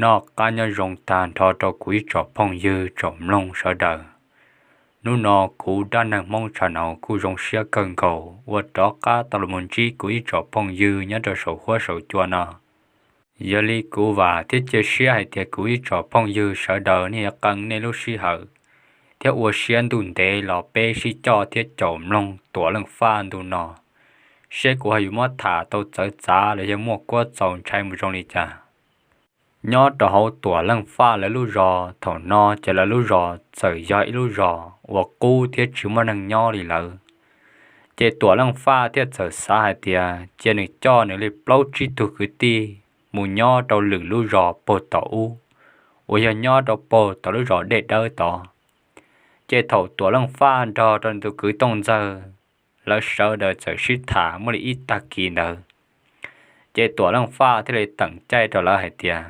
Noj qab nyob zoo tag nrho rau kuv ib tsoom phooj ywg tsoom mloog sawv daws. Hnub no kuv dab neeg Hmoob Tshaj Nauv kuj zoo siab kawg nkaus uas rov qab tau los mus ntsib kuv ib tsoom phooj ywg nyob rau saum huab saum cua no. Yog li kuv vam thiab cia siab hais tias kuv ib tsoom phooj ywg sawv daws nej yuav qee nej lub sij hawm thiab ua siab ntuj ntev los peb sib coj thiab caum mloog Tuam Leej Faj ntu no, seb kuv ho yuav muab tham tau txawv txav los yog muaj kuab txaus ntshai mus zoo li cas. Nyob rau hauv Tuam Leej Faj lawv lub zos thaum no ces lawv lub zos txawm yog ib lub zos uas qub thiab tsis muaj neeg nyob li lawm. Ces Tuam Leej Faj thiaj txawm xav hais tias cia nws coj nws li plaub tsib tug kwv tij mus nyob rau lwm lub zos puag tom ub, uas yog nyob rau puag tom lub zos Dej Dawb tod. Ces thaum Tuam Leej Faj nrog rau nws tus kwv Tooj Ntxawg, lawv sawv daws txawm sib tham muaj li ib tag kis ntawd, ces Tuam Leej Faj thiaj li teem caij rau lawv hais tias,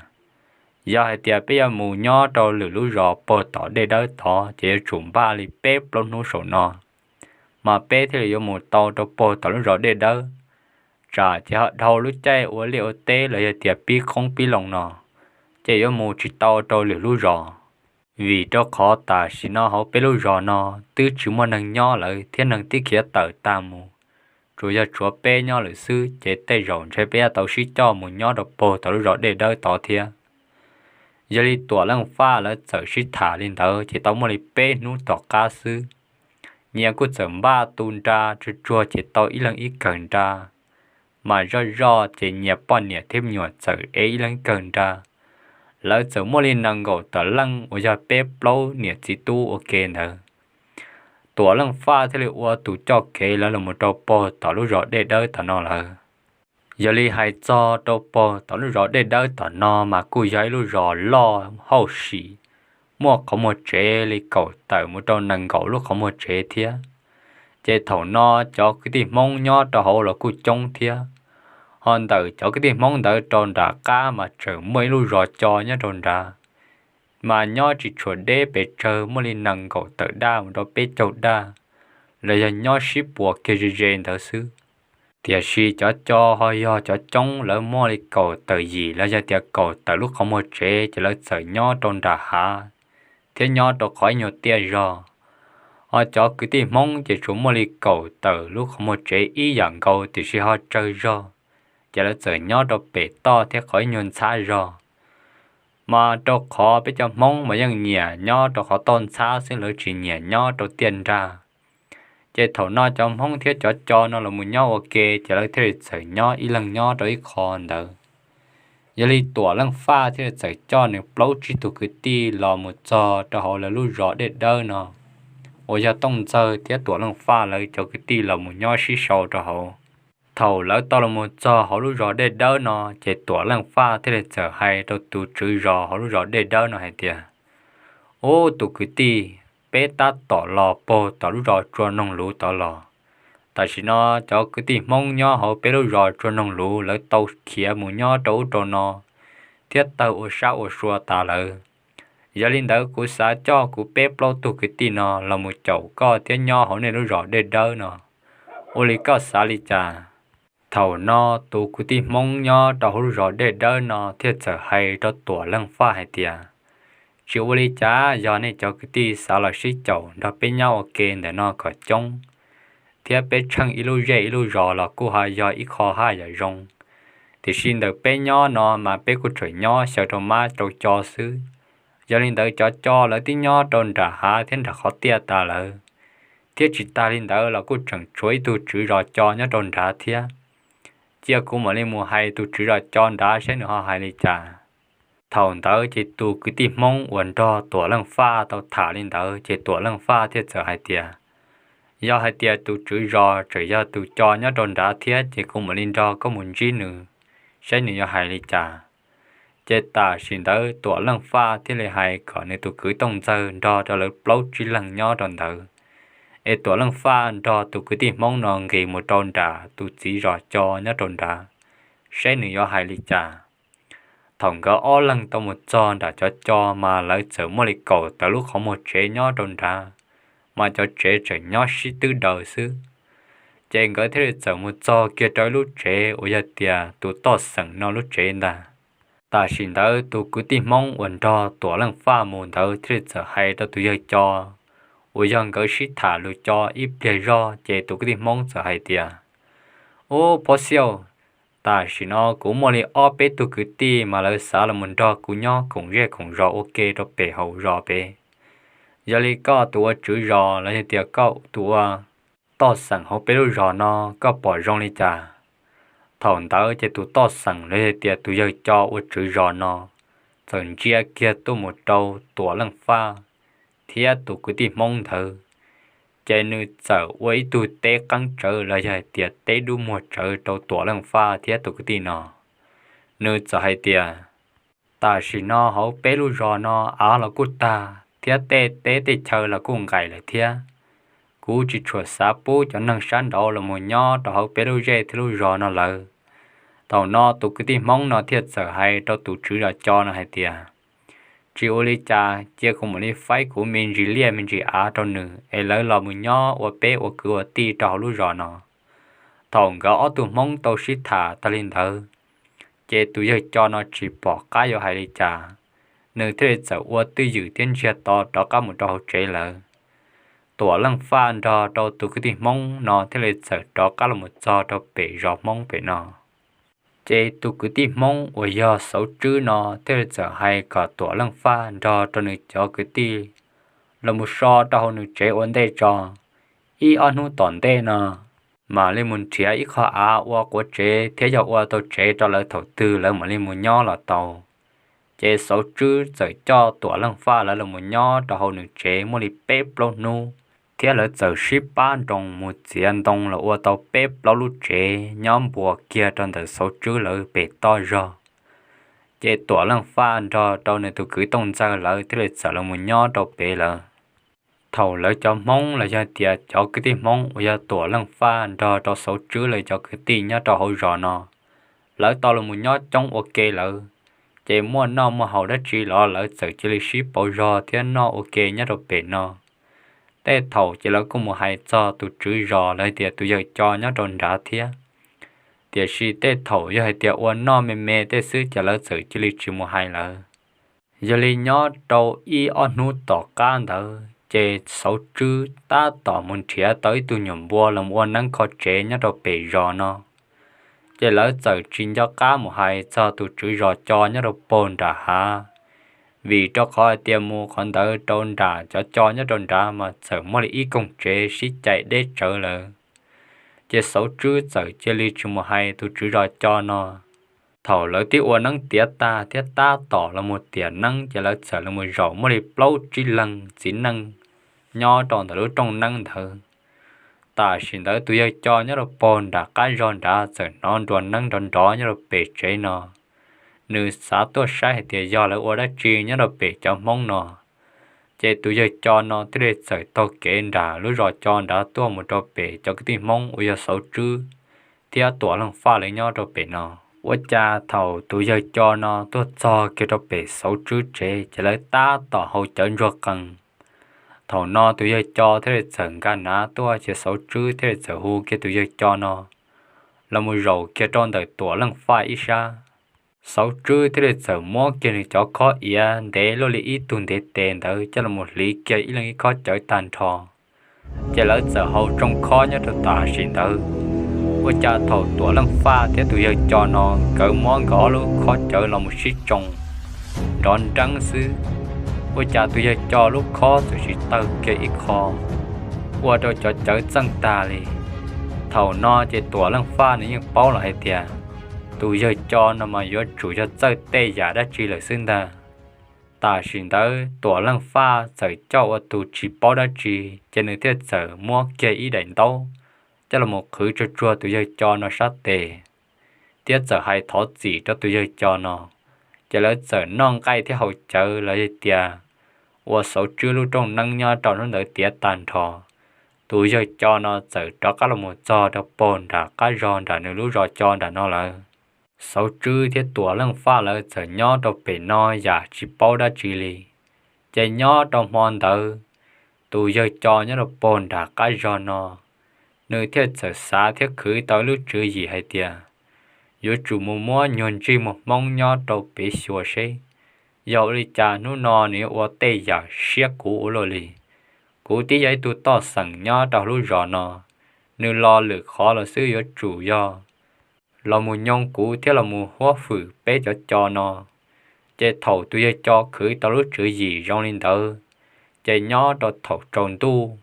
yog hais tias peb yuav mus nyob rau lwm lub zos puag tom Dej Dawb tod ces yuav tsum npaj li peb plaub hnub saum no, mas peb thiaj li yuav mus tau rau puag tom lub zos Dej Dawb. Tsam ces ho dhau lub caij ua liaj ua teb los yog tias pib qoob pib loo no, ces yuav mus tsis tau rau lwm lub zos. Vim rau qhov tam sim no hauv peb lub zos no twb tsis muaj neeg nyob lawm thiab neeg twb khiav tawm tag mus, tsuas yog tshuav peb nyob lawm xwb, ces tej zaum ntshe peb yuav tau sib coj mus nyob rau puag tom lub zos Dej Dawb tod thiab. Yog li Tuam Leej Faj lawv txawm sib tham li ntawd ces tau muaj li peb hnub tom qab xwb, nyias kuj txawm npaj tu nra tsuag tsuag ces tau ib leeg ib kawm nra, mas zoj zoj ces nyias poj niam thiab me nyuam txawm ev ib leeg ib kawm nra. Lawv txawm muaj li nees nkaum tawm leej uas yog peb plaub niam txiv tub ua ke ntawd. Tuam Leej Faj thiaj li ua tus coj kev lawv los mus rau puag tom lub zos Dej Dawb tom no lawm. Yog li hais txog rau puag tom lub zos Dej Dawb tom no mas kuj yog ib lub zos loj hauj sim, muaj qhov muag tsev li kaum tawm mus rau nees nkaum lub qhov muag tsev thiab. Ces thaum no cov kwv tij Hmoob nyob rau hauv los kuj coob thiab. Ho ntawm cov kwv tij Hmoob ntawd rau nram qab mas tseem muaj ib lub zos Co nyob rau nrad, mas nyob tsis tshua deb pes tsawg, muaj li nees nkaum tawm daj mus rau peb caug daj, los yog nyob sib puas kiag ze ze ntawd xwb. Tiam sis cov Co ho yog cov coob, lawv muaj li kaum tawm yim los yog tias kaum tawm lub qhov muag tsev ces lawv txawm nyob rau nram hav thiab nyob rau qhov ib nyuag tiaj zog. Ho cov kwv tij Hmoob ces tsuas muaj li kaum tawm lub qhov muag tsev ib yam nkaus tiam sis ho tsawg zog, ces lawv txawm nyob rau pem toj thiab qhov ib nyuag ntxhab zog. Mas rau qhov peb cov Hmoob mas yeej nyiam nyob rau qhov toj ntxhab xwb, lawv tsis nyiam nyob rau tiaj nrag. Ces thaum no cov Hmoob thiab cov Co no los mus nyob ua ke ces lawv thiaj li txawm nyob ib leeg nyob rau ib qho ntawd. Yog li Tuam Leej Faj thiaj li txawm coj nws plaub tsib tug kwv tij los mus txog rau hauv lawv lub zos Dej Dawb no, uas yog Tooj Ntxawg thiab Tuam Leej Faj lawv cov kwv tij los mus nyob sib sau rau hauv. Thaum lawv tau los mus txog hauv lub zos Dej Dawb no ces Tuam Leej Faj thiaj li txawm hais rau tus tswv zos hauv lub zos Dej Dawb no hais tias, ub, tus kwv tij, peb tab tom los puag tom lub zos Tsua Noog Luv tod los. Tam sim no cov kwv tij Hmoob nyob hauv peb lub zos Tsua Noog Luv lawv tau khiav mus nyob rau ub rau no thiab tawg ua sab ua sua tas lawm. Yog li ntawd kuv xav coj kuv peb plaub tug kwv tij no los mus caum koj thiab nyob hauv nej lub zos Dej Dawb no, ua li koj xav li cas? Thaum no tus kwv tij Hmoob nyob rau hauv lub zos Dej Dawb no thiaj txawm hais rau Tuam Leej Faj hais tias, tsis ua li cas, yog nej cov kwv tij xav los sib caum nrog peb nyob ua ke ntawm no kom coob, thiab peb tsheej ib lub zej ib lub zos los kuj ho yog ib qho haj yam zoo. Tiam sis ntawm peb nyob no mas peb kuj tseem nyob xyaw rau mab rau co xwb. Yog li ntawd cov co lawv twb nyob rau nram hav thiab nram qhov tiaj tas lawm, thiab tsis tas li ntawd los kuj tseem tshuav ib tug tswv zos co nyob rau nrad thiab. Cia kuv mam li mus hais tus tswv zos co nrad saib nws ho hais li cas. Thaum ntawd ces tus kwv tij Hmoob uas nrog Tuam Leej Faj tau tham li ntawd ces Tuam Leej Faj thiaj txawm hais tias, yog hais tias tus tswv zos tseem yog tus co nyob rau nrad thiab ces kuv mam li nrog koj mus ntsib nws, saib nws yuav hais li cas. Ces tam sim ntawd Tuam Leej Faj thiaj li hais kom nws tus kwv Tooj Ntxawg nrog rau lawv plaub tsib leeg nyob rau ntawd, es Tuam Leej Faj nrog tus kwv tij Hmoob no nqis mus rau nram tus txiv zos co nyob rau nrad, saib nws yuav hais li cas. Thaum nkawd ob leeg tau mus txog nram cov co mas lawv txawm muaj li kaum tawm lub qhov muag tsev nyob rau nrad, mas cov tsev tseem nyob sib twb daws xwb. Ces nkawd thiaj li txawm mus txog kiag rau ib lub tsev uas yog tias tus toj xeem no lub tsev ntag. Tam sim ntawd tus kwv tij Hmoob uas nrog Tuam Leej Faj mus ntawd thiaj li txawm hais rau tus yawg Co uas yog nkawd sib tham lus co ib pliag zog, ces tus kwv tij Hmoob txawm hais tias, Ub, Phob Xiaj, tam sim no kuv muaj li ob peb tug kwv tij mas lawv xav los mus nrog kuv nyob koom zej koom zos ua ke rau pem hauv zos pem. Yog li koj tus ua tswv zos los yog tias koj tus ua toj xeem hauv peb lub zos no, koj pom zoo li cas? Thaum ntawd ces tus toj xeem los yog tias tus yawg Co ua tswv zos no txawm ntsia kiag tuaj mus rau Tuam Leej Faj thiab tus kwv tij Hmoob ntawd, ces nws txawm ua ib tug teb qeeb tsawv los yog hais tias teb dub muag tsawv rau Tuam Leej Faj thiab tus kwv tij no. Nws txawm hais tias, Tam sim no hauv peb lub zos no av los kuj tag thiab tej teb tej chaw los kuj nqaim lawm thiab. Kuv tsis tshua xav pub cov neeg sab nraud los mus nyob rau hauv peb lub zej thiab lub zos no lawm. Thaum no tus kwv tij Hmoob no thiaj txawm hais rau tus tswv zos Co no hais tias, Tsis ua li cas, cia kuv mam li faib kuv me ntsis liaj me ntsis av rau nws es lawv los mus nyob ua peb ua kwv ua tij rau hauv lub zos no. Thaum nkawd ob tug Hmoob tau sib tham tag li ntawd, ces tus yawg Co no tsis pom qab yuav hais li cas, nws thiaj li txawm ua twj ywm thiab ntsiag to rov qab mus rau hauv tsev lawm. Tuam Leej Faj nrog rau tus kwv tij Hmoob no thiaj li txawm rov qab los mus txog rau pem zos Hmoob pem no. Ces tus kwv tij Hmoob uas yog Xauv Tswb no thiaj li txawm hais kom Tuam Leej Faj nrog rau nws cov kwv tij los mus so rau hauv nws tsev ua ntej tso. Ib ob hnub tom ntej no mam li mus nrhiav ib qho av ua quav tsev thiab yog ua tau tsev rau lawv thaum twg lawv mam li mus nyob los tau. Ces Xauv Tswb txawm coj Tuam Leej Faj lawv los mus nyob rau hauv nws tsev muaj li peb plaub hnub, thiab lawv txawm sib pab nroos mus txiav ntoo los ua tau peb plaub lub tsev nyob npuas kiag rau ntawm Xauv Tswb lawv pem toj zog. Ces Tuam Leej Faj nrog rau nws tus kwv Tooj Ntxawg lawv thiaj li txawm los mus nyob rau pem lawv. Thaum lawv cov Hmoob los yog tias cov kwv tij Hmoob uas yog Tuam Leej Faj nrog rau Xauv Tswb lawv cov kwv tij nyob rau hauv zos no, lawv tau los mus nyob coob ua ke lawm, ces muaj noj muaj haus dab tsi los lawv txawm cia li sib pauv zog thiab noj ua ke nyob rau pem no. Tej thaum ces lawv kuj mus hais txog tus tswv zos los hais tias tus yawg Co nyob rau nrad thiab. Tiam sis tej thaum yog hais tias ua noj me me tej xwb ces lawv txawm cia li tsis mus hais lawm. Yog li nyob rau ib ob hnub tom qab ntawd ces Xauv Tswb tab tom mus nrhiav tau ib tug nyuam npua los ua neeb kho tsev nyob rau pem zos no. Ces lawv txawm tsis nco qab mus hais txog tus tswv zos Co nyob rau pem nram hav, vim rau qhov hais tias mus qhov ntawd rau nram cov Co nyob rau nrad mas txawm muaj li ib koog tsev sib cais deb tsawv lawm. Ces Xauv Tswb txawm cia li tsis mus hais tus tswv zos Co no. Thaum lawv twb ua neeb tiav tag thiab tab tom los mus tiam neeb ces lawv txawm los mus zaum muaj li plaub tsib leeg txiv neej nyob rau ntawm lub rooj neeb ntawd. Tam sim ntawd tus yawg Co nyob rau pem nram qab zog nrad txawm hnov nruas neeb nrov nrov nyob rau pem tsev no. Nws xav tuaj saib hais tias yog lawv ua dab tsi nyob rau pem cov Hmoob no. Ces tus yawg Co no thiaj li txawm taug kev nram lub zos Co nrad tuaj mus rau pem cov kwv tij Hmoob uas yog Xauv Tswb thiab Tuam Leej Faj lawv nyob rau pem no. Ua cas thaum tus yawg Co no tuaj txog kiag rau pem Xauv Tswb tsev ces lawv tab tom haus cawv ntsuag qees. Thaum no tus yawg Co thiaj li txawm nkag nav tuaj ces Xauv Tswb thiaj li txawm hu kiag tus yawg Co no los mus zaum kiag rau ntawm Tuam Leej Faj ib sab. Xauv Tswb thiaj li txawm muab kiag nws cov khob iav ntev luaj li ib tug ntev tes ntawd coj los mus hliv kiag ib leeg ib khob cawv tag nrho. Ces lawv txawm haus tsoo khob nyob rau tam sim ntawd. Ua cas thaum Tuam Leej Faj thiab tus yawg Co no nkawd muab nkawd ob lub khob cawv los mus sib tsoo nrov nreeb xwb, ua cas tus yawg Co lub khob txawm sis tawg kiag ib qho, ua rau cov cawv txeej tag li. Thaum no ces Tuam Leej Faj nws yeej paub lawm hais tias tus yawg Co no mas yuav tsum yog txawj tej yam dab tsi lawm xwb ntag. Tam sim ntawd Tuam Leej Faj txawm coj ua tus tsis paub dab tsi, ces nws thiaj txawm muab kiag ib daim ntaub coj los qhwv tsuag tsuag tus yawg Co no sab tes, thiab txawm hais thov txim rau tus yawg Co no. Ces lawv txawm noj nqaij thiab haus cawv los yog tias ua Xauv Tswb lub rooj neeb nyob rau hnub ntawd tiav tag nrho. Tus yawg Co no txawm rov qab los mus txog rau pem nram qab zog nram nws lub zos Co nram no lawm. Xauv Tswb thiab Tuam Leej Faj lawv txawm nyob rau pem no yam tsis paub dab tsi li. Ces nyob rau hmo ntawd, tus yawg Co nyob rau pem nram qab zog no, nws thiaj txawm xav thiab khwv tau ib lub tswv yim hais tias yuav tsum mus muab nyuag ntsej muag Hmoob nyob rau pem xyuas seb yog ua li cas hnub no nws yuav ua tej yam siab kuv ua luaj li. Kuv twb yog ib tug toj xeem nyob rau lub zos no, nws los lwm qhov los xwb yuav tsum yog los mus nyoo kuv thiab los mus huab hwm peb cov co no. Ces thaum tus yawg co khwv tau lub tswv yim zoo li ntawd, ces nyob rau thaum tsaus ntuj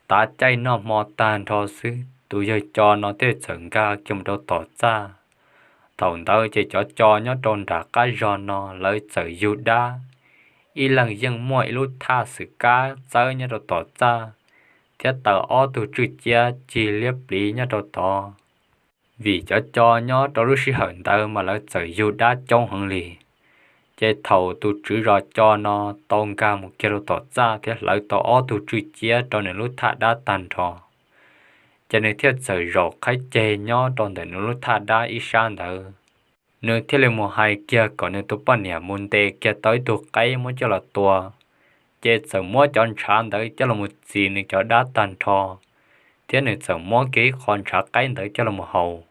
tav caij noj hmo tag nrho xwb, tus yawg co no thiaj txawm nkag kiag mus rau tom txaj. Thaum ntawd ces cov co nyob rau nram qab zog no lawv txawm yug dab, ib leeg yeej muaj ib lub thaj xwm kab txawb nyob rau tom txaj, thiab taws ob tug tswj ciab cig liab pliv nyob rau tod. Vim cov co nyob rau lub sij hawm ntawd mas lawv txawm yug dab coob heev li. Ces thaum tus tswv zos co no tau nkag mus kiag rau tom txaj thiab hlawv tau ob tug tswj ciab rau nws lub thaj dab tag nrho, ces nws thiaj txawm zaum qhaib ceg nyob rau ntawm nws lub thaj dab ib sab ntawd. Nws thiaj li mus hais kiag kom nws tus poj niam mus ntes kiag tau ib tug qaib muab coj los tua, ces txawm muab cov ntshav ntawd coj los mus txi nws cov dab tag nrho, thiab nws txawm muab kiag ib qho ntshav qaib ntawd coj los mus haus.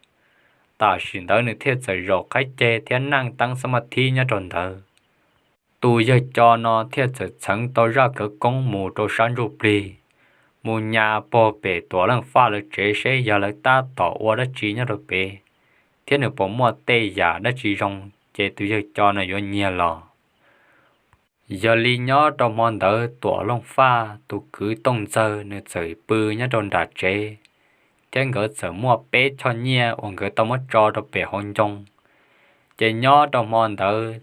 Tam sim ntawd nws thiaj txawm zaum qhaib ceg thiab neej teeb xab maj thib nyob rau ntawd. Tus yawg co no thiaj txawm txheev tau zaj khawv koob mus rau sab ntsuj plig, mus nyas pog pem Tuam Leej Faj lawv tsev seb yog lawv tab tom ua dab tsi nyob rau pem, thiab nws puas muaj tej yam dab tsi zoo, ces tus yawg co no yuav nyiag los. Yog li nyob rau hmo ntawd Tuam Leej Faj tus kwv Tooj Ntxawg nws txawm pw nyob rau nram tsev, thiab nkawd txawm muaj peb choj nyiaj uas nkawd tau muab tso rau pem hauv ncoo. Ces nyob rau hmo ntawd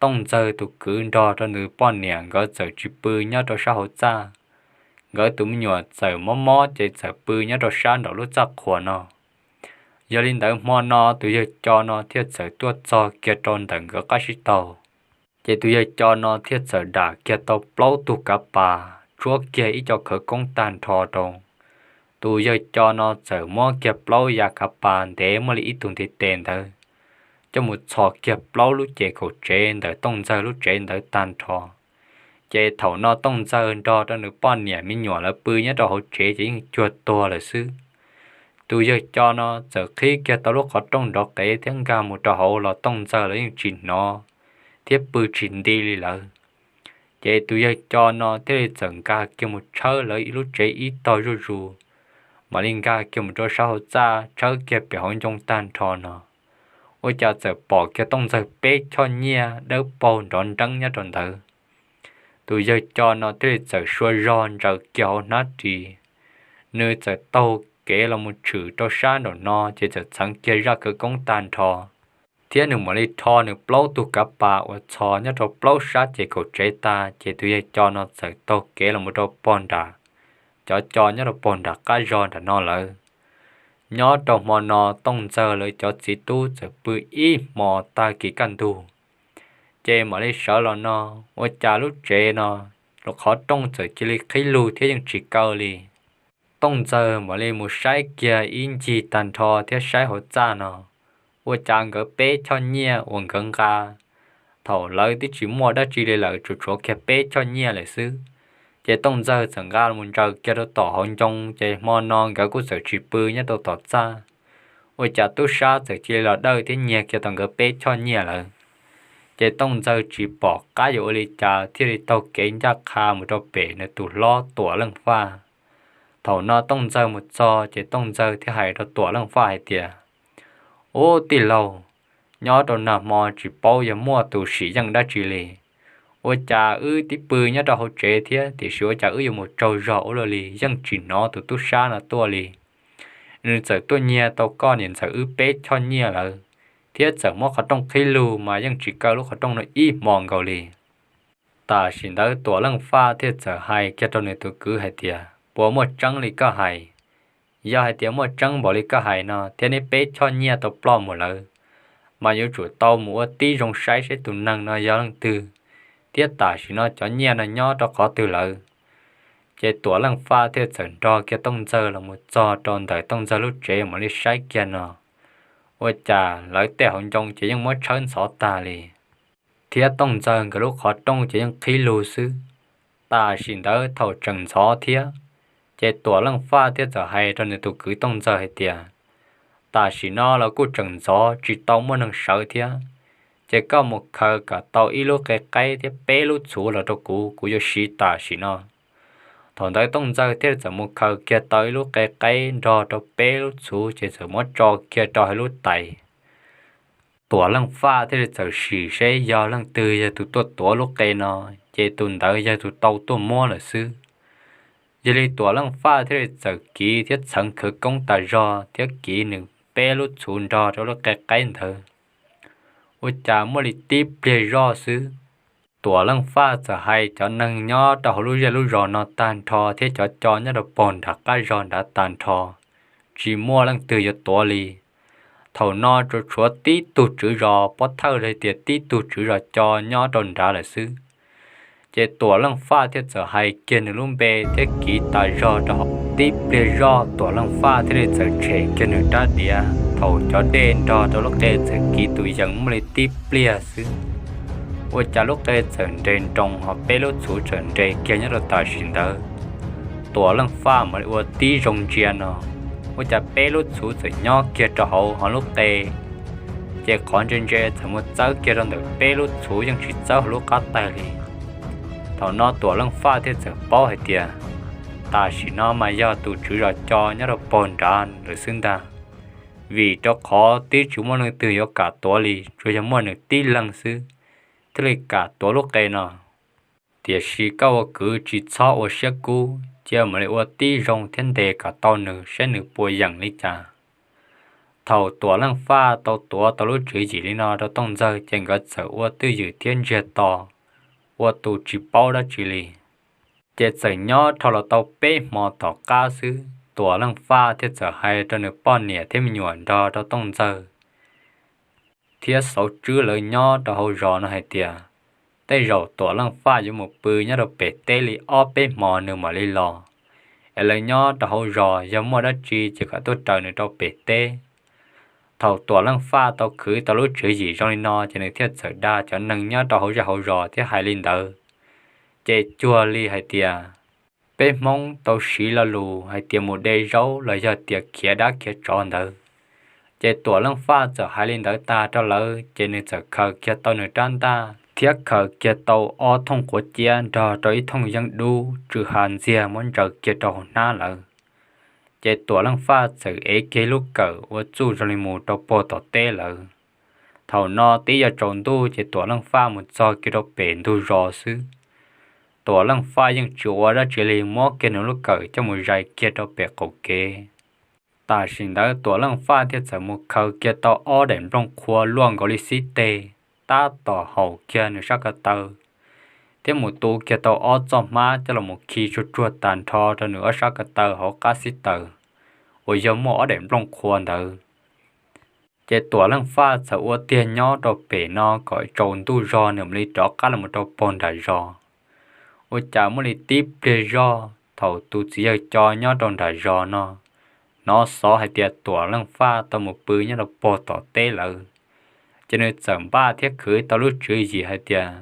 Tooj Ntxawg tus kwv nrog rau nws poj niam nkawd txawm tsis pw nyob rau sab hauv txaj. Nkawd tus me nyuam txawm mob mob ces txawm pw nyob rau sab nraum lub txaj qhua no. Yog li ntawd hmo no tus yawg co no thiaj txawm tuaj txog kiag rau ntawm nkawd qab sib taug. Ces tus yawg co no thiaj txawm dam kiag tau plaub tug kav pas, tshuab kiag ib co khawv koob tag nrho rau. Tus yawg co no txawm muab kiag plaub yav kav pas ntev muaj li ib tug ntiv tes ntawd, coj mus txhos kiag plaub lub ces kaum tsev ntawm Tooj Ntxawg lub tsev ntawd tag nrho. Ces thaum no Tooj Ntxawg nrog rau nws poj niam me nyuam lawv pw nyob rau hauv tsev ces yeej cuag tuag lawm xwb. Tus yawg co no txawm qhib kiag tau lub qhov rooj nrov qev thiab nkag mus rau hauv los Tooj Ntxawg lawv yeej tsis hnov thiab pw tsis nti li lawm. Ces tus yawg co no thiaj li txawm nkag kiag mus tshawb lawv lub tsev ib tog zuj zus, mam li nkag kiag mus rau sab hauv txaj tshawb kiag pem hauv ncoo tag nrho no, ua cas txawm pom kiag Tooj Ntxawg peb choj nyiaj dawb paug nrov nreeb nyob rau ntawd. Tus yawg co no thiaj li txawm sua zog ntsaws kiag hauv hnab ris, nws txawm taug kev los mus tshwm rau sab nraum no ces txawm txheev kiag zaj khawv koob tag nrho, thiab nws mam li rho nws plaub tug kav pas uas txhos nyob rau plaub sab ces kaum tsev tag ces tus yawg co no txawm taug kev los mus rau pog nram cov co nyob rau pog nram qab zog nram no lawm. Nyob rau hmo no Tooj Ntxawg lawv cov txiv tub txawm pw ib hmo tag kis kaj ntug, ces mam li sawv los no, ua cas lub tsev no qhov rooj txawm cia li qhib lug thiab yeej tsis kaw li. Tooj Ntxawg mam li mus saib kiag ib ncig tag nrho thiab saib hauv txaj no, ua cas nkawd peb choj nyiaj uas nkawd nqa thaum lawv twb tsis muaj dab tsi li lawm, tsuas tshuav kiag peb choj nyiaj lawm xwb. Ces Tooj Ntxawg txawm nqa los ntsaws kiag rau tom hauv ncoo, ces hmo no nkawd kuj txawm tsis pw nyob rau tom txaj, ua cas tub sab txawm cia li los dawj thiab nyiag kiag tau nkawd peb choj nyiaj lawm. Ces Tooj Ntxawg tsis pom qab yuav ua li cas thiaj li taug kev ncaj qha mus rau pem nws tus hlob Tuam Leej Faj. Thaum no Tooj Ntxawg mus txog ces Tooj Ntxawg thiaj hais rau Tuam Leej Faj hais tias, Ub tij laug, nyob rau nag hmo tsis paub yog muaj tus sim yeej dab tsi li. Ua cas wb twb pw nyob rau hauv tsev thiab tiam sis ua cas wb yuav mus tsaug zog ua luaj li, yeej tsis hnov tus tub sab no tuaj li. Nws txawm tuaj nyiag tau koj niam ntxawm wb peb choj nyiaj lawm, thiab txawm muab qhov rooj qhib lug mas yeej tsis kaw lub qhov rooj no ib hmo nkaus li. Tam sim ntawd Tuam Leej Faj thiaj txawm hais kiag rau nws tus kwv hais tias, Puas muaj tseeb li koj hais? Yog hais tias muaj tseeb npaum li koj hais no thiab neb peb choj nyiaj tau ploj mus lawm, mas yuav tsum tau mus ua tib zoo saib saib tus neeg no yog leej twg, thiab tam sim no cov nyiaj no nyob rau qhov twg lawm. Ces Tuam Leej Faj thiaj txawm nrog kiag Tooj Ntxawg los mus txog rau ntawm Tooj Ntxawg lub tsev mam li saib kiag no, ua cas lawv tej hauv ncoo ces yeej muab tshawb ntxhov tag li, thiab Tooj Ntxawg nkawd lub qhov rooj ces yeej qhib lug xwb. Tam sim ntawd thaum tseem ntxhov thiab, ces Tuam Leej Faj thiaj txawm hais rau nws tus kwv Tooj Ntxawg hais tias, Tam sim no los kuj tseem ntxov tsis tau muaj neeg sawv thiab, ces koj mus khaws kom tau ib lub qe qaib thiab peb lub txhuv los rau kuv, kuv yuav siv tam sim no. Thaum ntawd Tooj Ntxawg thiaj li txawm mus khaws kiag tau ib lub qe qaib nrog rau peb lub txhuv ces txawm muab tso kiag rau hauv lub tais. Tuam Leej Faj thiaj li txawm sim seb yog leej twg yog tus tuaj tuav lub qe no, ces tus ntawd yog tus tau tuaj muab lawm xwb. Yog li Tuam Leej Faj thiaj li txawm kiv thiab txheev khawv koob tas zog thiab kiv nws peb lub txhuv nrog rau lub qe qaib ntawd. Ua cas muaj li tib pliag zoj xwb, Tuam Leej Faj txawm hais cov neeg nyob rau hauv lub zej lub zos no tag nrho thiab cov co nyob rau pog nram qab zog nrad tag nrho, tsis muaj leej twg yuav tuav li. Thaum no tsuas tshuav tib tug tswv zos, pob thawj li tias tib tug tswv zos co nyob rau nrad lawm xwb. Ces Tuam Leej Faj thiaj txawm hais kiag nws lub npe thiab kiv tas zog rau hauv. Tib pliag zoj Tuam Leej Faj thiaj li txawm tshem kiag nws rab diav. Thaum cov dej nrog rau lub qe txawm kiv tus yees muaj li tib pliag xwb, ua cas lub qe txawm nres nroos hos peb lub txhuv txawm nres kiag nyob rau tam sim ntawd. Tuam Leej Faj mam li ua tib zoo ntsia no, ua cas peb lub txhuv txawm nyob kiag rau hauv hos lub qe ces qhov ntse ntse txawm mus txawb kiag rau ntawm peb lub txhuv, yeej tsis txawb hauv lub qab tais li. Thaum no Tuam Leej Faj thiaj txawm paub hais tias tam sim no mas yog tus tswv zos co nyob rau pog nrad lawm xwb ntag, vim rau qhov twb tsis muaj leej twg yuav kam tuav li, tsuas yog muaj nws tib leeg xwb thiaj li kam tuav lub qe no. Tiam sis koj ua kwv tsis txhob ua siab kub, cia mam li ua tib zoo thiab ntes kom tau nws saib nws puas yeem li cas. Thaum Tuam Leej Faj tau tuav tau lub tswv yim li no rau Tooj Ntxawg ces nkawd txawm ua twj ywm thiab ntsiag to, ua tus tsis paub dab tsi li. Ces txawm nyob rho los tau peb hmo tom qab xwb, Tuam Leej Faj thiaj txawm hais rau nws poj niam thiab me nyuam nrog rau Tooj Ntxawg thiab Xauv Tswb lawv nyob rau hauv zos no hais tias tej zaum Tuam Leej Faj yuav mus pw nyob rau pem teb li ob peb hmo nws mam li los, es lawv nyob rau hauv zos yog muaj dab tsi ces kom tuaj raws nws rau pem teb. Thaum Tuam Leej Faj tau khwv tau lub tswv yim zoo li no ces nws thiaj txawm dag cov neeg nyob rau hauv zej hauv zos thiab hais li ntawd. Ces cuag li hais tias peb Hmoob tau siv lo lus hais tias mus de zaub los yog tias khiav dab khiav tsov ntawd. Ces Tuam Leej Faj txawm hais li ntawd tag rau lawv ces nws txawm khaws kiag tau nws rab ntaj thiab khaws kiag tau ob thooj quav ciab nrog rau ib thooj yeeb dub tsw ha ntxiag muab ntsaws kiag rau hauv hnab lawv. Ces Tuam Leej Faj txawm ev kiag lub kawm ua txuj zoo li mus rau puag tom teb lawv. Thaum no twb yuav tsaus ntuj ces Tuam Leej Faj mus txog kiag rau pem ntug zos xwb, Tuam Leej Faj yeej tsis ua dab tsi li, muab kiag nws lub kawm coj mus zais kiag rau pem qaum kev. Tam sim ntawd Tuam Leej Faj thiaj txawm mus khaws kiag tau ob daim nplooj qhuav luaj nkaus li xib teg tab tom haum kiag nws sab ko taw, thiab mus tu kiag tau ob txoj hmab coj los mus khi tsuag tsuag tag nrho rau nws ob sab ko taw hauv qab xib taws uas yog muaj ob daim nplooj qhuav ntawd. Ces Tuam Leej Faj txawm ua tiag nyob rau pem no kom tsaus ntuj zog nws mam li rov qab los rau puag nram zos. Ua cas muaj li tib pliag zog thaum tus txiv yawg co nyob rau nram zos no hnov xov hais tias Tuam Leej Faj tau mus pw nyob rau puag tom teb lawv, ces nws txawm npaj thiab khwv tau lub tswv yim hais tias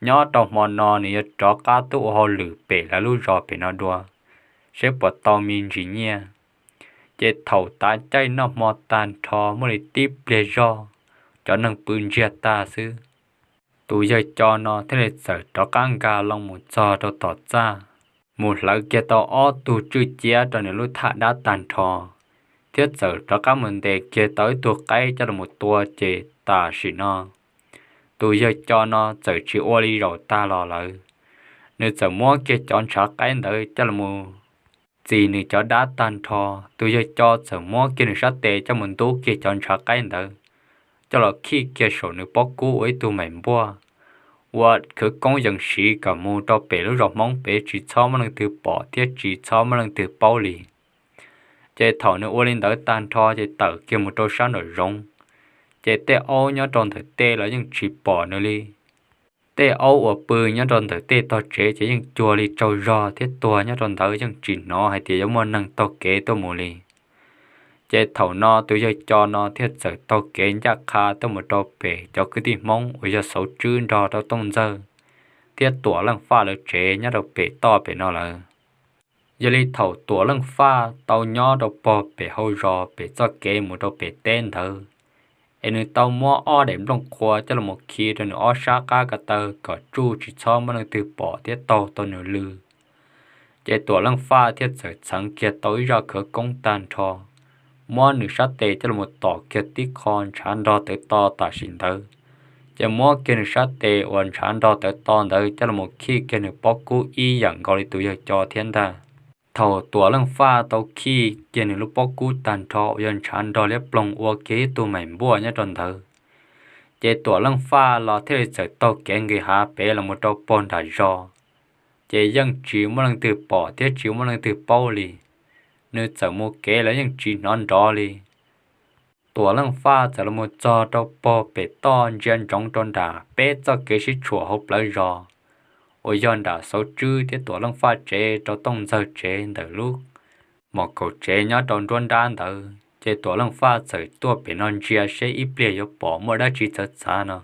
nyob rau hmo no nws yuav rov qab tuaj ua hauj lwm pem lawv lub zos pem no dua, seb puas tau me ntsis nyiaj. Ces thaum tav caij noj hmo tag nrho muaj li tib pliag zog, cov neeg pw ntsiag tag xwb, tus yawg co no thiaj li txawm rov qab nkag loo mus txog rau tom txaj, mus hlawv kiag tau ob tug tswj ciab rau nws lub thaj dab tag nrho, thiab txawm rov qab mus ntes kiag tau ib tug qaib coj los tua. Ces tam sim no tus yawg co no txawm tsis ua li zaum tag los lawm, nws txawm muab kiag cov ntshav qaib ntawd coj los txis nws cov dab tag nrho. Tus yawg co txawm muab kiag nws sab tes coj mus ntub kiag cov ntshav qaib ntawd coj los khij kiag saum nws pob kub ua ib tug maim npuaj, ua khawv koob yees siv kom mus rau pem lub zos Hmoob pem tsis txhob muaj leej twg pom thiab tsis txhob muaj leej twg paub li. Ces thaum nws ua li ntawd tag nrho ces tawm kiag mus rau sab nraum zoov, ces tej aub nyob rau ntawm tej los yeej tsis pom nws li. Tej aub uas pw nyob rau ntawm tej tog tsev ces yeej cuag li tsaug zog thiab tuag nyob rau ntawd, yeej tsis hnov hais tias yuav muaj neeg taug kev tuaj mus li. Ces thaum no tus yawg co no thiaj txawm taug kev ncaj qha tuaj mus rau pem cov kwv tij Hmoob uas yog Xauv Tswb nrog rau Tooj Ntxawg thiab Tuam Leej Faj lawv tsev nyob rau pem toj pem no lawm. Yog li thaum Tuam Leej Faj tau nyob rau pog pem hauv zos pem txoj kev mus rau pem teb ntawd, es nws tau muab ob daim nplooj qhuav coj los khi rau nws ob sab qab ko taw kom tsuj tsis txhob muaj leej twg pom thiab taug tau nws lw. Ces Tuam Leej Faj thiaj txawm txheev kiag tau ib zaj khawv koob tag nrho, muab nws sab tes coj los tom kiag tib qho ntshav nrog tawv to tam sim ntawd, ces muab kiag nws sab tes uas ntshav nrog tawv to ntawd coj los khij kiag nws pob kub ib yam nkaus li tus yawg co thiab ntag. Thaum Tuam Leej Faj tau khij kiag nws lub pob kub tag nrho uas yog ntshav nrog liab ploog ua kiag ib tug maim npuaj nyob rau ntawd, ces Tuam Leej Faj los thiaj li txawm taug kev nqis hav pem los mus rau pog nram zos, ces yeej tsis muaj leej twg pom thiab tsis muaj leej twg paub li. Nws txawm mus kev los yeej tsis hnov nrov li. Tuam Leej Faj txawm los mus txog rau pog pem toj ntsia ntsoov rau nram peb txoj kev sib tshuam hauv plawv zos, uas yog nram Xauv Tswb thiab Tuam Leej Faj tsev rau Tooj Ntxawg tsev ntawm lub mos kaum tsev nyob rau nruab nrab ntawd, ces Tuam Leej Faj txawm tuaj pem no ntsia seb ib pliag yuav pom muaj dab tsi txawv txav no.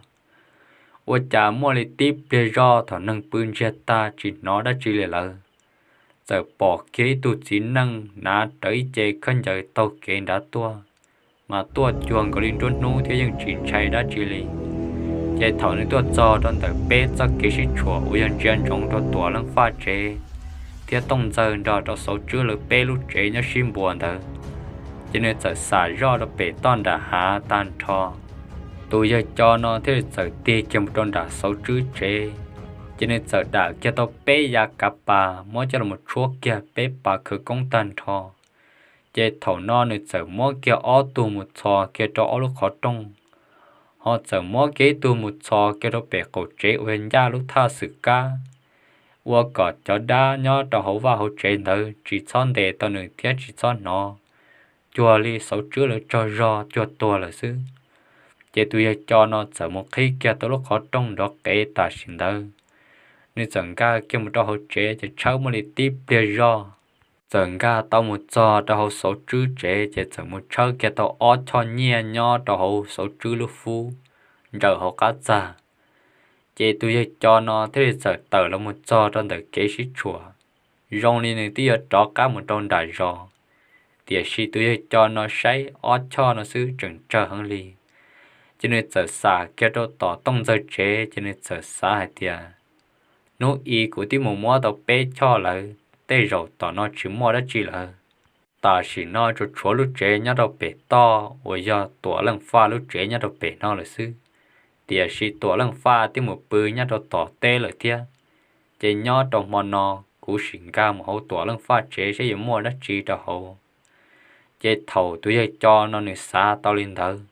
Ua cas muaj li tib pliag zoj thaum neeg pw ntsiag tag tsis hnov dab tsi li lawm, txawm pom kiag ib tug txiv neej hnav rawv ib ce khaub ncaws taug kev nrad tuaj, mas tuaj cuag nkaus li nruab hnub thiab yeej tsis ntshai dab tsi li. Ces thaum nws tuaj txog rau ntawm peb txoj kev sib tshuam uas yog ntsia ntsoov rau Tuam Leej Faj tsev thiab Tooj Ntxawg nrog rau Xauv Tswb lawv peb lub tsev nyob sib npuas ntawd, ces nws txawm xam zoj rau pem toj nram hav tag nrho. Tus yawg co no thiaj li txawm tig kiag mus rau nram Xauv Tswb tsev, ces nws txawm dam kiag tau peb yav kav pas muab coj los tshuab kiag peb pas khawv koob tag nrho. Ces thaum no nws txawm muab kiag ob tug mus txhos kiag rau ob lub qhov rooj, ho txawm muab kiag ib tug mus txhos kiag rau pem qaum tsev uas yog ncaj lub thaj xwm kab, ua kom cov dab nyob rau hauv vaj hauv tsev ntawd tsis txhob ntes tau nws thiab tsis txhob hnov, cuag li Xauv Tswb lawv tsaug zog cuag tuag lawm xwb. Ces tus yawg co no txawm mus qhib kiag tau lub qhov rooj nrov qev tam sim ntawd, nws txawm nkag kiag mus rau hauv tsev ces tshawb muaj li tib pliag zoj, txawm nkag tau mus txog rau hauv Xauv Tswb tsev ces txawm mus tshawb kiag tau ob choj nyiaj nyob rau hauv Xauv Tswb lub fub ntsawm hauv qab txag. Ces tus yawg co no thiaj li txawm tawm los mus txog rau ntawm kev sib tshuam, zoo li nws twb yuav rov qab mus rau nram zos, tiam sis tus yawg co no saib ob choj no xwb tseem tsawg heev li. Ces nws txawm xam kiag rau tom Tooj Ntxawg tsev, ces nws txawm xav hais tias, hnub i kuv twb mus muab tau peb choj lawm, tej zaum tom no tsis muaj dab tsi lawm. Tam sim no tsuas tshuav lub tsev nyob rau pem toj uas yog Tuam Leej Faj lub tsev nyob rau pem no lawm xwb, tiam sis Tuam Leej Faj twb mus pw nyob rau tom teb lawm thiab. Ces nyob rau hmo no kuv sim nkag mus hauv Tuam Leej Faj tsev saib yuav muaj dab tsi rau hauv. Ces thaum tus yawg co no nws xav tau li ntawd,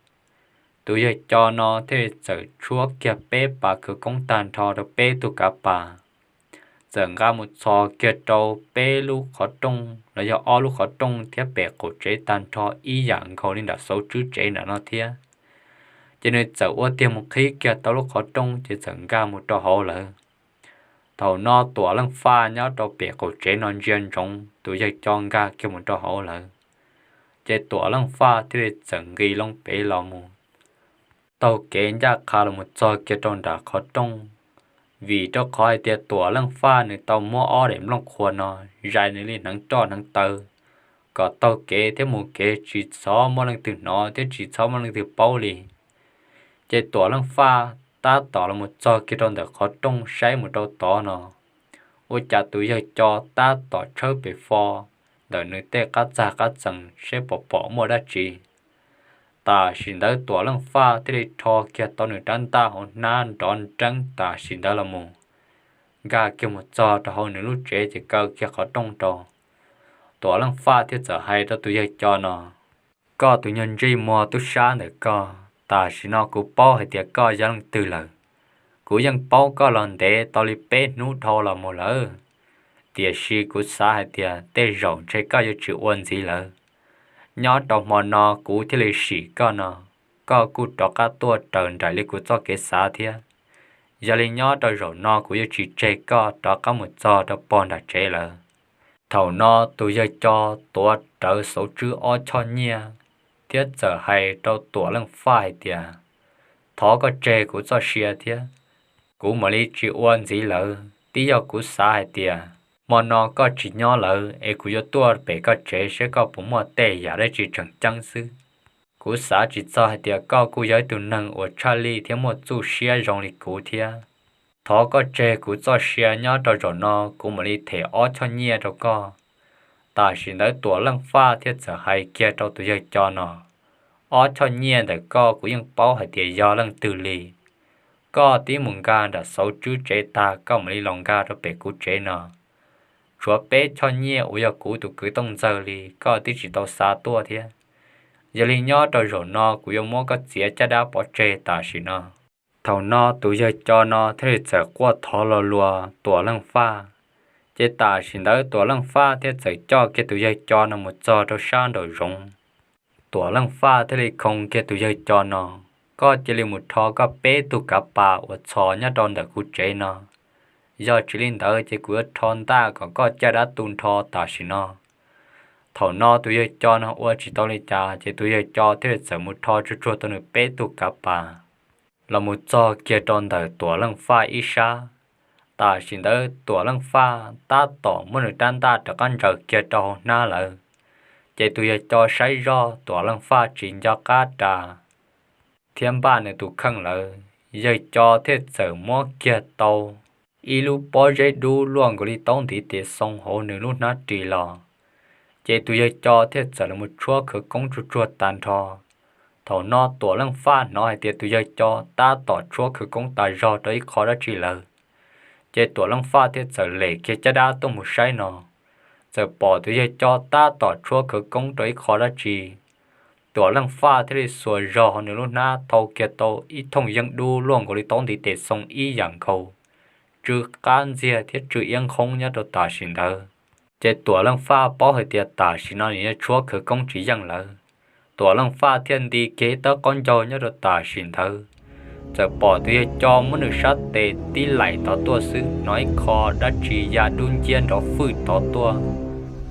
tus yawg co no thiaj li txawm tshuab kiag peb pas khawv koob tag nrho rau peb tug kav pas, txawm nqa mus txhos kiag rau peb lub qhov rooj los yog ob lub qhov rooj thiab pem qaum tsev tag nrho ib yam nkaus li nram Xauv Tswb tsev nram no thiab. Ces nws txawm ua tiag mus qhib kiag tau lub qhov rooj ces txawm nkag mus rau hauv lawm. Thaum no Tuam Leej Faj nyob rau pem qaum tsev no ntsia ntsoov tus yawg co nkag kiag mus rau hauv lawm, ces Tuam Leej Faj thiaj li txawm nqis loo pem los mus, taug kev ncaj qha los mus txog kiag rau nram qhov rooj. Vim rau qhov hais tias Tuam Leej Faj nws tau muab ob daim nplooj qhuav no zais nws li hneev roj hneev taw, kom taug kev thiab mus kev tsis txhob muaj leej twg hnov thiab tsis txhob muaj leej twg paub li. Ces Tuam Leej Faj tab tom los mus txog kiag rau ntawm qhov rooj saib mus rau tod no, ua cas tus yawg co tab tom tshawb pem fo ntawm nws tej qab txag qab txees saib puas pom muaj dab tsi. Tam sim ntawd Tuam Leej Faj thiaj li rho kiag tau nws rab ntaj hauv hnab nrov nreeb tam sim ntawd los mus, nkag kiag mus txog rau hauv nws lub tsev ces kaw kiag qhov rooj rau. Tuam Leej Faj thiaj txawm hais rau tus yawg co no, koj tus nyuag ntsej muag tub sab ntawm koj, tam sim no kuv paub hais tias koj yog leej twg lawm. Kuv yeej paub koj los ntev tau li peb hnub dhau los mus lawm, tiam sis kuv xav hais tias tej zaum ntshe koj yuav tsis ua ntxiv lawm. Nyob rau hmo no kuv thiaj li sim koj no, koj kuj rov qab tuaj raws nraim li kuv txoj kev xav thiab. Yog li nyob rau zaum no kuv yuav tsis tseg koj rov qab mus txog rau pog nram tsev lawm. Thaum no tus yawg co tuav rawv Xauv Tswb ob choj nyiaj thiab txawm hais rau Tuam Leej Faj hais tias, thov koj tseg kuv txoj sia thiab, kuv mam li tsis ua ntxiv lawm. Twb yog kuv xav hais tias Hmo no koj tsis nyob lawm es kuv yuav tuaj pem koj tsev saib koj puas muaj tej yam dab tsi tseem ceeb xwb. Kuv xav tsis txog hais tias koj kuj yog ib tug neeg uas tshaj lij thiab muaj txuj siab zoo li kuv thiab. Thov koj tseg kuv txoj sia nyob rau zaum no, kuv mam li them ob choj nyiaj rau koj. Tam sim ntawd Tuam Leej Faj thiaj txawm hais kiag rau tus yawg Co no, ob choj nyiaj ntawm koj kuv yeej paub hais tias yog leej twg li. Koj tib mus nkag nram Xauv Tswb tsev tag koj mam li los nkag rau pem kuv tsev no. Tshuav peb choj nyiaj uas yog kuv tus kwv tooj ntxawg li koj twb tsis tau xa tuaj thiab. Yog li nyob rau zaum no kuv yuav muab koj txiav caj dab pov tseg tam sim no. Thaum no tus yawg Co no thiaj li txawm quaj thov lo lus Tuam Leej Faj. Ces tam sim ntawd Tuam Leej Faj thiaj txawm coj kiag tus yawg Co no mus txog rau sab nraum zoov. Tuam Leej Faj thiaj li khoo kiag tus yawg Co no, koj cia li mus rho koj peb tug kav pas uas txhos nyob rau ntawm kuv tsev no. Yog tsis li ntawd ces kuv yuav rho ntaj kom koj caj dab tu nrho tam sim no. Thaum no tus yawg Co no ua tsis tau li cas ces tus yawg Co thiaj li txawm mus rho tsuag tsuag tau nws peb tug kav pas los mus txog kiag rau ntawm Tuam Leej Faj ib sab. Tam sim ntawd Tuam Leej Faj tab tom muab nws rab ntaj rov qab ntsaws kiag rau hauv hnab lawm. Ces tus yawg Co saib zoj Tuam Leej Faj tsis nco qab ras thiab npaj nws tus kheej lawm, yawg Co thiaj txawm muab kiag tau ib lub pob zeb dub luaj nkaus li taub ntiv tes xoo hauv nws lub hnab ris los. Ces tus yawg Co thiaj txawm los mus tshuab khawv koob tsuag tsuag tag nrho. Thaum no Tuam Leej Faj hnov hais tias tus yawg Co tab tom tshuab khawv koob tas zog rau ib qho dab tsi lawm, ces Tuam Leej Faj thiaj txawm lem kiag caj dab tuaj mus saib no, txawm pom tus yawg Co tab tom tshuab khawv koob rau ib qho dab tsi. Tuam Leej Faj thiaj li xuas zog hauv nws lub hnab thau kiag tau ib thooj yeeb dub luaj nkaus li taub ntiv tes xoo ib yam nkaus, tsw qab ntxiag thiab tsw iab nqhoob nyob rau tam sim ntawd. Ces Tuam Leej Faj paub hais tias tam sim no nws yuav tshuab khawv koob tsis yeej lawm. Tuam Leej Faj thiaj nti kiag ib tawb qaub ncaug nyob rau tam sim ntawd, txawm pom tus yawg Co muab nws sab tes tib laim tod tuaj xwb hnov ib qho dab tsi ya dub nciab nrov fwj tod tuaj.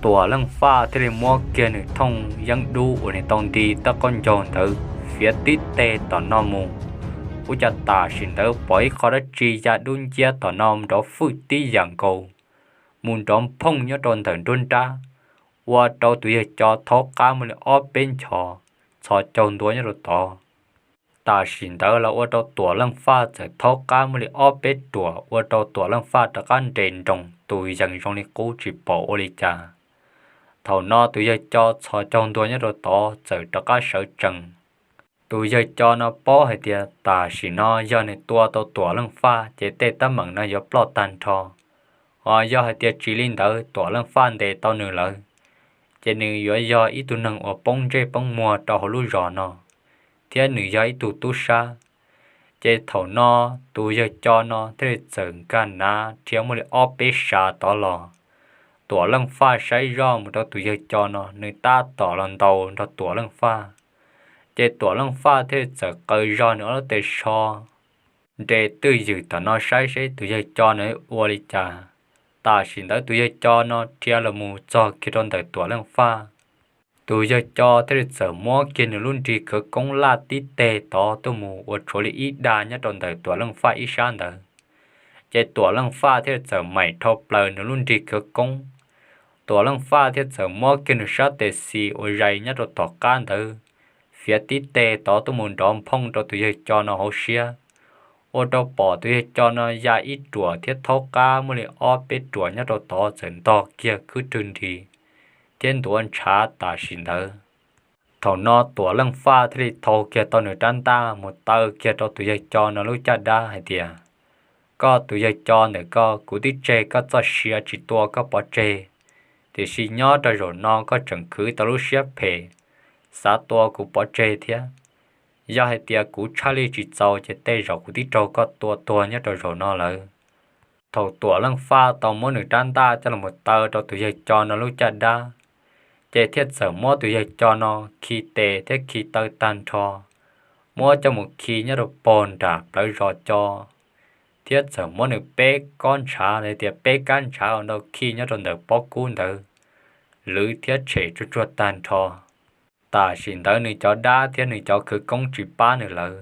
Tuam Leej Faj thiaj li muab kiag nws thooj yeeb dub uas nws tau nti tawb qaub ncaug ntawd fiav tib teg tom no mus. Ua cas tam sim ntawd pom ib qho dab tsi ya dub nciab tom no nrov fwj tib yam nkaus, mus nrov nphooj nyob rau ntawm nruab nrab, ua rau tus yawg Co thaub qab muaj li ob peb nchos txhos caug ntua nyob rau tod. Tam sim ntawd los ua rau Tuam Leej Faj txawm thaub qab muaj li ob peb ruam ua rau Tuam Leej Faj rov qab nres nroos tus yees zoo li qub tsis pom ua li cas. Thaum no tus yawg Co txhos caug ntua nyob rau tod txawm rov qab sawv tsees. Tus yawg Co no paub hais tias tam sim no yog nws tua tau Tuam Leej Faj ces tej teeb meem no yuav ploj tag nrho. Ho yog hais tias tsis li ntawd Tuam Leej Faj ntes tau nws lawm, ces nws yuav yog ib tug neeg uas poob ntsej poob muag rau hauv lub zos no, thiab nws yog ib tug tub sab. Ces thaum no tus yawg Co no thiaj li txawm nkag nav rhiav muaj li ob peb sab tod los. Tuam Leej Faj saib zoj mus rau tus yawg Co no, nws tab tom los ntaus nrog Tuam Leej Faj. Ces Tuam Leej Faj thiaj li txawm qaws zog nws ob lub tes so nres twj ywm tom no saib seb tus yawg Co no ua li cas. Tam sim ntawd tus yawg Co no rhiav los mus txog kiag rau ntawm Tuam Leej Faj. Tus yawg Co thiaj li txawm muab kiag nws lub nrig khawv koob laj tib teg tod tuaj mus uas tshuav li ib dag nyob rau ntawm Tuam Leej Faj ib sab ntawd. Ces Tuam Leej Faj thiaj li txawm maim rho plaws nws lub nrig khawv koob. Tuam Leej Faj thiaj txawm muab kiag nws sab tes xis uas zais nyob rau tom qab ntawd fiav tib teg tod tuaj mus nrov nphooj rau tus yawg Co no hauv siab, ua rau pom tus yawg Co no ya ib ruam thiab thaub qab muaj li ob peb ruam nyob rau tod txawm ntog kiag khwb rwg nris thiab ntuav ntshav tam sim ntawd. Thaum no Tuam Leej Faj thiaj li thau kiag tau nws rab ntaj mus taw kiag rau tus yawg Co no lub caj dab hais tias, koj tus yawg Co ntawm koj, kuv twb tseg koj txoj sia tsis tua koj pov tseg, tiam sis nyob rau zaum no koj tseem khwv tau lub siab phem, xav tua kuv pov tseg thiab. Yog hais tias kuv tshaj lij tsis txaus ces tej zaum kuv twb raug koj tua tuag nyob rau zaum no lawm. Thaum Tuam Leej Faj tau muab nws rab ntaj coj los taw rau tus yawg Co no lub caj dab, ces thiaj txawm muab tus yawg Co no khi tes thiab khi taw tag nrho, muab coj mus khi nyob rau pog nram plawv zos Co, thiab txawm muab nws peb kob ntshav los tias peb kab ntshav ua nrau khi nyob rau ntawm pob kub ntawd, lwv thiab tshem tsuag tsuag tag nrho. Tam sim ntawd nws cov dab thiab nws cov khawv koob tsis pab nws lawm,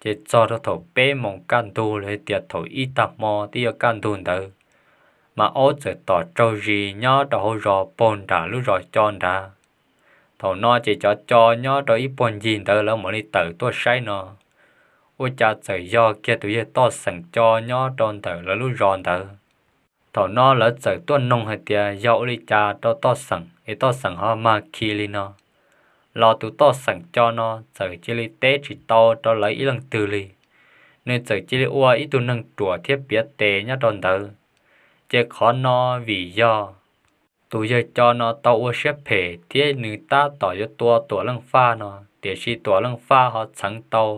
ces txog rau thaum peb moos kaj ntug los tias thaum ib tag hmo twb yuav kaj ntug ntawd, mas aub txawm tom raug zis nyob rau hauv zos pog nram lub zos Co nrad. Thaum no ces cov Co nyob rau ib puag ncig ntawd lawv mam li tawm tuaj saib no, ua cas txawm yog kiag tus yawg Toj Xeem Co nyob rau ntawm lawv lub zos ntawd. Thaum no lawv txawm tuaj noog hais tias yog ua li cas rau Toj Xeem es Toj Xeem ho mag khi li no, los tus Toj Xeem Co no txawm cia li teb tsis tau rau lawv ib leej twg li. Nws txawm cia li ua ib tug neeg ruam thiab piav tes nyob rau ntawd. Ces qhov no vim yog tus yawg Co no tau ua siab phem thiab nws tab tom yuav tua Tuam Leej Faj no, tiam sis Tuam Leej Faj ho txheev tau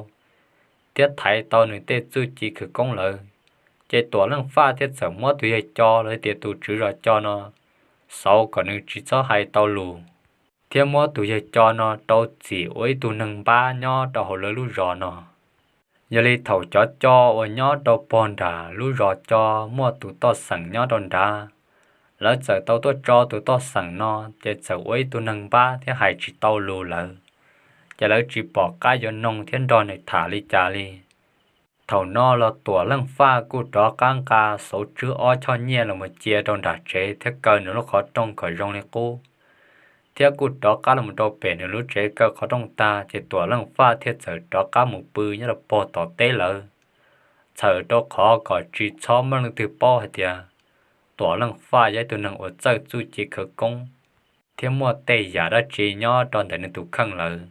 thiab thaiv tau nws tej txuj ci khawv koob lawm. Ces Tuam Leej Faj thiaj txawm muab tus yawg Co los tias tus tswv zos Co no xauv kom nws tsis txhob hais tau lus, thiab muab tus yawg Co no rau txim ua ib tug neeg npab nyob rau hauv lawv lub zos no. Yog li thaum cov Co uas nyob rau pog nram lub zos Co muaj tus Toj Xeem nyob rau nrad, lawv txawm tau tuaj tso tus Toj Xeem no, ces txawm ua ib tug neeg npab thiab hais tsis tau lus lawm. Ces lawv tsis pom qab yuav noog thiab nrog nws tham li cas li. Thaum no los Tuam Leej Faj kuj rov qab nqa xauv tswb ob choj nyiaj los mus cia rau nram tsev thiab kaw nws lub qhov rooj kom zoo li qub, thiab kuj rov qab los rau pem nws lub tsev kaw qhov rooj tag, ces Tuam Leej Faj thiaj txawm rov qab mus pw nyob rau pog tom teb lawm, txhawm rau qhov kom tsis txhob muaj leej twg paub hais tias Tuam Leej Faj yog ib tug neeg uas txawj txuj ci khawv koob thiab muaj tej yam dab tsi nyob rau ntawm nws tus kheej lawm.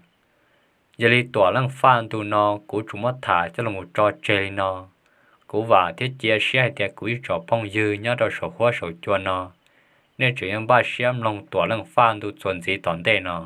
Yog li Tuam Leej Faj ntu no kuv tsuas muab tham coj los tso tseg li no. Kuv vam thiab cia siab hais tias kuv ib tsoom phooj ywg nyob rau saum huab saum cua no, nej tseem yuav npaj siab mloog Tuam Leej Faj ntu txuas ntxiv tom ntej no.